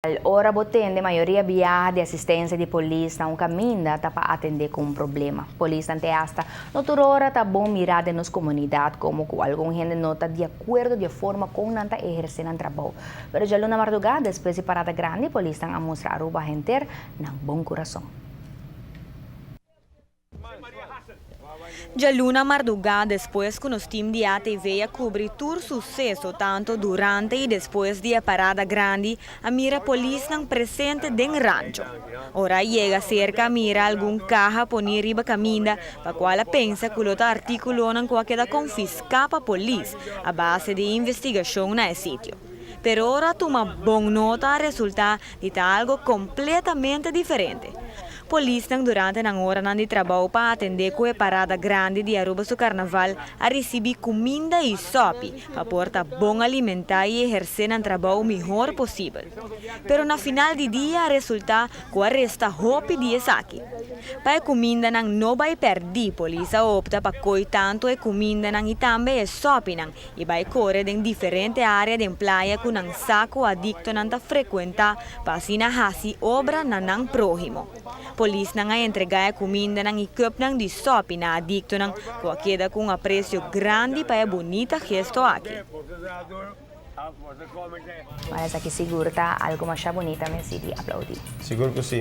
Ora bo tende mayoria biaha di asistencia di polis na un caminda ta pa atende cu un problema. Polisnan te hasta no tur ora ta bon mira den nos comunidad como cu algun hende no ta di acuerdo di e forma con nan ta eherce nan trabou. Pero djaluna marduga despues di parada grandi polisnan a mustra Aruba henter nan bon curason. Djaluna mardugá despues ku nos tim di ATV a kubri tur suseso tanto durante i despues di e parada grandi a mira polisnan presente den rancho. Ora a yega serka a mira algun kaha poni riba kaminda pa kual a pensa ku lo ta artíkulonan ku a keda konfiská pa polis a base di investigashon na e sitio. Pero ora a tuma bon nota a resultá di ta algo kompletamente diferente. Polisnan durante nan oranan di trabou pa atendé ku e parada grandi di Aruba su karnaval a risibí kuminda i sòpi pa por ta bon alimentá i ehersé nan trabou mihor posibel. Pero na final di dia a resultá ku a resta hopi di esaki. Pa e kumindanan no bai pèrdí polis a opta pa koi tantu e kumindanan i tambe e sòpinan i bai kore den diferente área den playa ku nan sa ku adiktonan ta frekuentá pa asina hasi obra na nan próhimo. Polisnan a entregá e kumindanan i kùpnan di sòpi na adiktonan ku a keda ku un apresio grandi pa e bunita gesto aki. Esaki sigur ta algu masha bunita mester di aplaudí. Sigur ku si.